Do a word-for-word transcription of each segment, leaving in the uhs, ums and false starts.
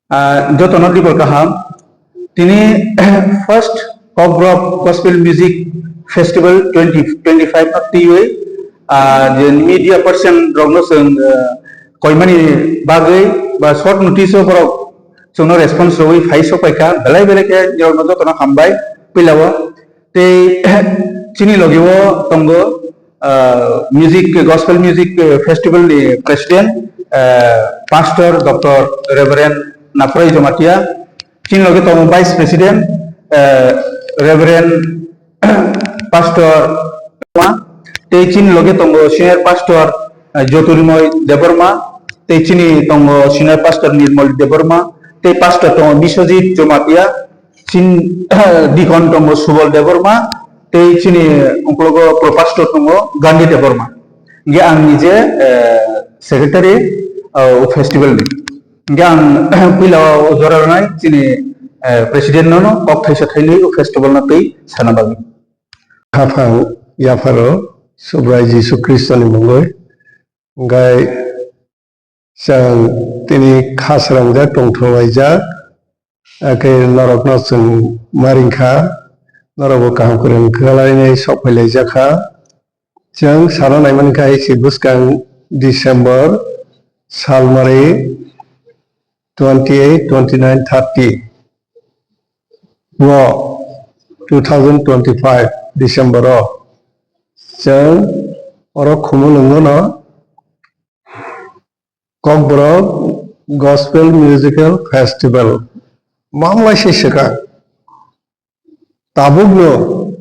Ah, jotono dibor kaham. Tini first Kokborok Gospel Music Festival twenty twenty-five no twiwi, ah, je media person rokno chwng, ah, koimani bagwi ba short notice o borok chwngno response rwwi phai sok paikha, belai belai khe nirokno jotono hambai puilao. Tei chini logi o tongo, ah, music, gospel music, eh, festival ni president, eh, Pastor Doctor Reverend Naphrai Jamatia. Chini logi tongo vice president, eh, Reverend Pastor Debbarma. Tei chini logi tongo senior pastor, eh, Jyotirmoy Debbarma. Tei chini tongo senior pastor Nirmal Debbarma. Tei pastor tongo Biswajit Jamatia. Chin, deacon tongo Subal Debbarma, tei chini uklogo pro pastor tongo Gandhi Debbarma. Hingke ang nije, eh, secretary, eh, o festival ni. Hingke ang puila o jora rwnai chini, eh, president no, no kok thaisa thainwi o festival no twi sana bagwi. Haphang yapharo Subrai Jisu Khristo ni mungwi. Hingke chwng tini kha srangjak tongthok laijak, hakhe norokno chwng ma ringkha, norokbo kaham kwrwng khlainai sok phai laijak kha. Chwng sana naimankha hai se bwskang December salmari twenty eight, twenty nine, thirty o two thousand twenty five December o chwng oro Khumulwngo no Kokborok Gospel Musical Festival mamlai se swkang. Tabukno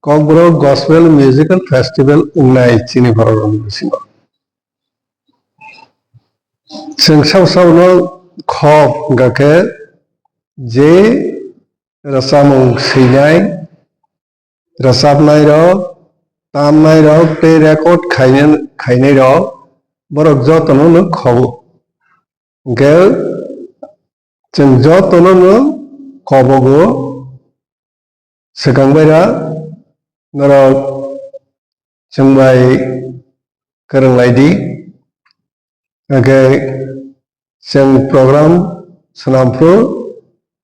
Kokborok Gospel Musical Festival wngnai chini borok rokni bisingo. Chwng sao sao no khok hwnkha khe je rwchapmung swinai, rwchapnairok, tamnairok tei record khainai-, khainairok, borok jotono no khobo. Hwnkhe chwng jotono no kobogo swkang baira norok chwng bai kwrwng lai di. Hwnkhe chwng program swnam phuru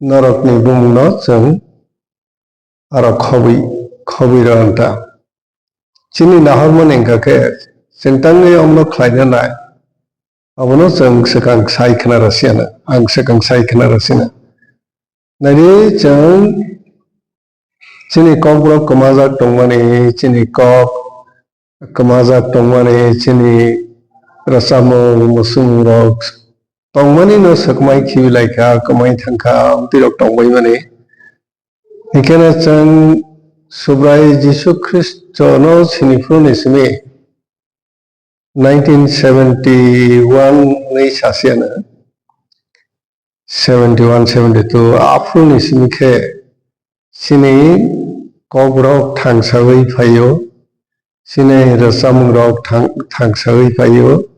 norokni bumungno chwng aro khobwi, khobwi rw ta. Chini nahormani hwnkha khe chwng tangwi omno khlaina nai. Abono chwng swkang sai khna rw siyana, ang swkang sai khna rw sina. Nai di chwng chini Kokborok kwmajak tongmani, chini kok kwmajak tongmani, chini rwchapmung, mwswngmungrok tongmani no swkmai khibi lai kha, kwmai thang kha, amtwi rok tongbai mani. Hinkhe no chwng Subrai Jisu Khristo no sini phuru ni simi nineteen seventy one ni sasiyana, seventy one, seventy two, aphuru ni simi khe chini Kokborok thangsawi phaio, chini rwchapmung rok thang-, thangsawi phaio,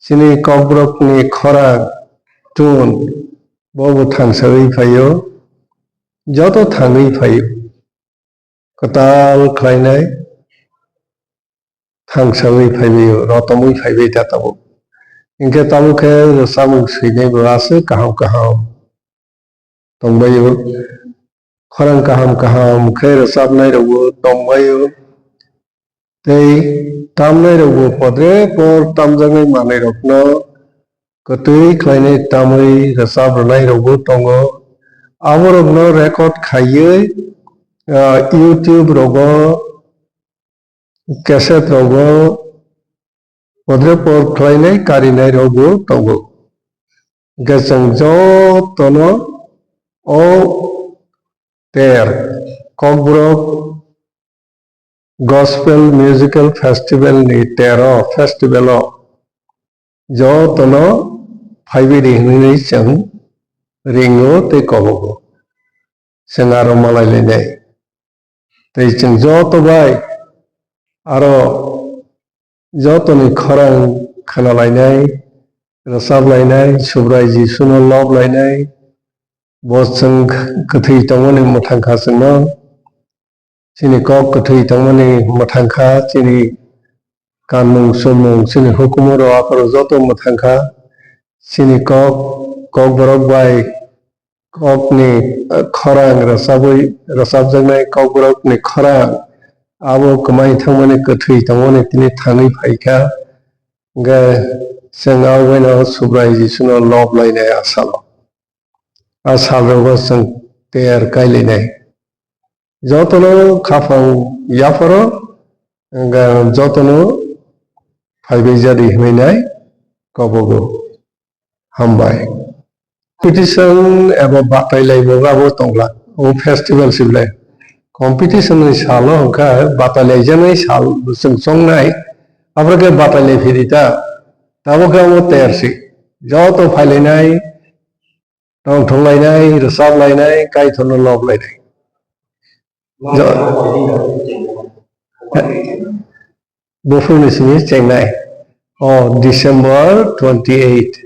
chini Kokborok ni khorang tune bobo thangsawi phaio, joto thangwi phaio. Kwtal khlainai thangsawi phaibaio, rotomwi phaibai ta tabuk. Hinkhe tabuk khe rwchapmung swinai bo aswk kaham kaham tongbaio. Khorang kaham kaham khe rwchapnai rokbo tongbaio. Tei tamnai rokbo podre por tamjaknai manwi rokno kwtwi khlainai tamwi rwchap rwnai rokbo tongo. Aborokno record khaiwi, ah, YouTube rogo, cassette rogo podre por khlainai karinai rokbo tongo. Hwnkhe chwng jotono o ter Kokborok Gospel Musical Festival ni tero festival o jotono phaibai di hwnwi chwng ringo tei kobogo. Chwng aro malai lainai. Tei chwng joto bai aro jotoni khorang khna lainai, rwchap lainai, Subrai Jisuno lob lainai, bo chwng kwthwi tongmani mwthang kha chwngno. Chini kok kwthwi tongmani mwthang kha, chini kanmung chumung, chini hukumu rok aphuru joto mwthang kha. Chini kok, Kokborok bai kokni, eh, khorang rwchabwi, rwchapjaknai kokborokni khorang abo kwmai thangmani kwthwi tongmani tini thangwi phaikha. Hwnkhe chwng aboino Subrai Jisuno lob lainai a salo. A salrogo chwng ter kailainai. Jotono khaphang yapharo, hwnkhe jotono phaibai jadi hwnwi nai kobogo. Hambai. Competition eba batai laimung abo tongla. O festival sible. Competition ni salo hwnkha batai laijaknai sal chwng chongnai. Abro khe batai lai phiri ta. Tabuk khe abo ter si. Joto phailainai, tongthok lainai, rwchap lainai, Kaitorno lob lainai. Jo- Buphuruni simi chengnai. O December twenty eight.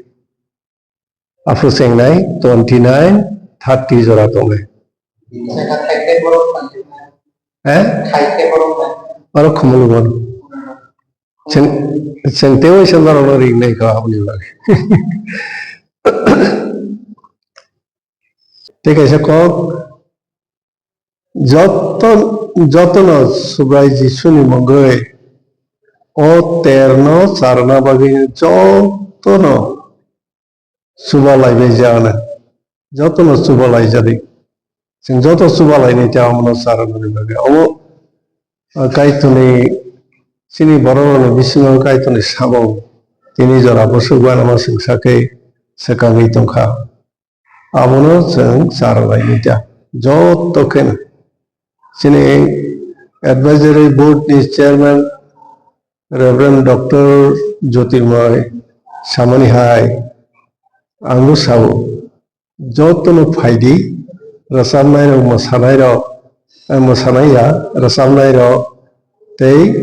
Aphuru chengnai twenty nine, thirty jora tongnai. Eh? Aro khumulu bon. Cheng, cheng tewi sandar ono ringnai ka aboni bagwi. Tei kaisa kok, joto, jotono Subrai Jisuni mungwi o terno charwna bagwi jotono chuba laibai jana. Jotono chuba laijadi. Chwng joto chuba lainai ta omono charwna bagwi. Omo, ah, Kaitorni, chini bororokni bisingo Kaitorni samung tini jora bwswk uanama chwng sakhe swkangwi tongkha. Abono chwng charwlainai ta. Joto kheno chini advisory board ni chairman Reverend Doctor Jyotirmoy samani hai, ang no sao, jotono phaidi, rwchapnai rok, mwsanai rok, eh, mwsanai ya, rwchapnai rok tei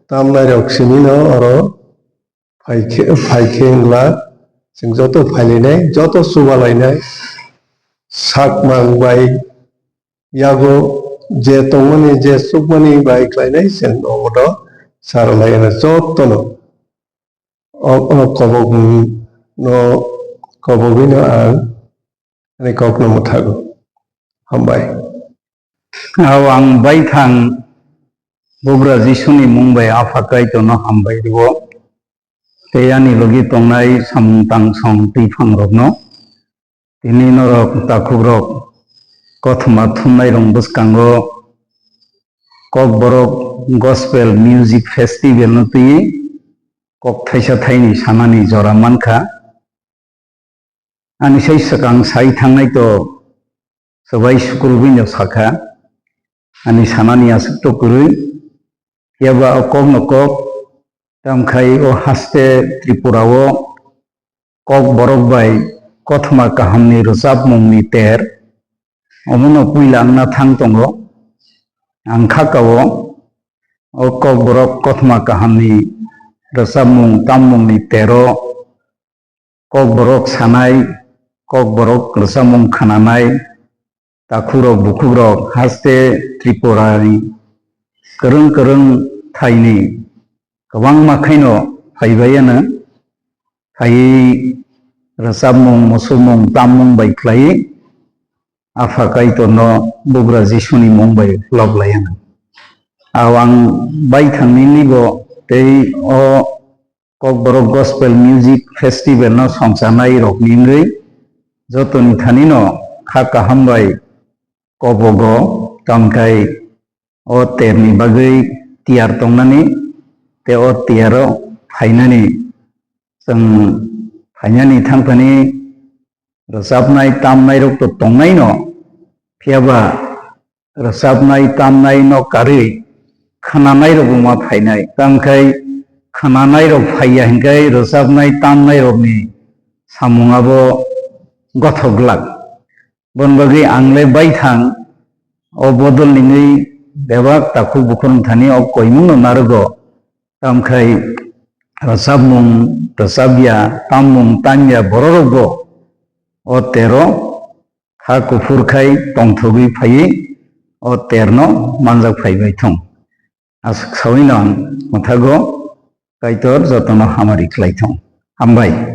tamnai rok simi no oro Phai khe, phai khe wngla, chwng joto phailainai, joto chubalainai, sakmang bai yago je tongmani, je chukmani bai khlainai, chwng obono charwlai ano jotono. O, o kobok no, kobogwino ang ani kokno mwthago. Hambai. Ao ang baithang Bugra Jisuni mung bai Apha Kaitorno hambai rwo. Tei ani logi tongnai samung tangsong twiphang rokno. Tini norok takhukrok kothoma thumnai rok bwskango Kokborok Gospel Music Festival no twi kok thaisa thaini sanani jora mankha. Ani sai swkang sai thangnai to swbai sukrubwino sakha, ani sanani aswk to kwrwi, phiyaba o kokno kok, tamkhai o haste Tripura o Kokborok bai kothoma kahamni rwchapmungni ter, omono puila wngna thang tongo. Ang kha kao o Kokborok kothoma kahamni rwchapmung tammungni tero Kokborok sanai, Kokborok rwchapmung khananai, takhukrok bukhukrok haste Tripurani kwrwng kwrwng thaini kwbangma khaino phaibai ano, phaiwi rwchapmung, muchumung, tammung bai khlaiwi Apha Kaitorno Bugra Jisuni mung bai lob lai ano. Ao ang baithang nini bo tei o Kokborok Gospel Music Festival no songcharnai rokni wngwi jotoni thani no kha kaham bai kobogo, tamkhai o terni bagwi tiyar tongnani tei o tiyaro phainani, chwng phainani thangphani rwchapnai tamnai rok to tongnai no, phiyaba rwchapnai tamnai no karwi khwnanai rok wngma phainai. Tamkhai khwnanai rok phaiya hinkhai rwchapnai tamnai rokni samung abo gothok glak. Boni bagwi ang le baithang o bodol ningwi bebak takhuk bukhuk wngthani o koimungno narwgo. Tamkhai rwchapmung rwchapya, tammung tamya bororokbo o tero kha kuphur khai tongthogwi phaiwi o terno manjak phaibai thung. Aswk sawino ang mwthago Kaitor jotono hamari khlai thung. Hambai.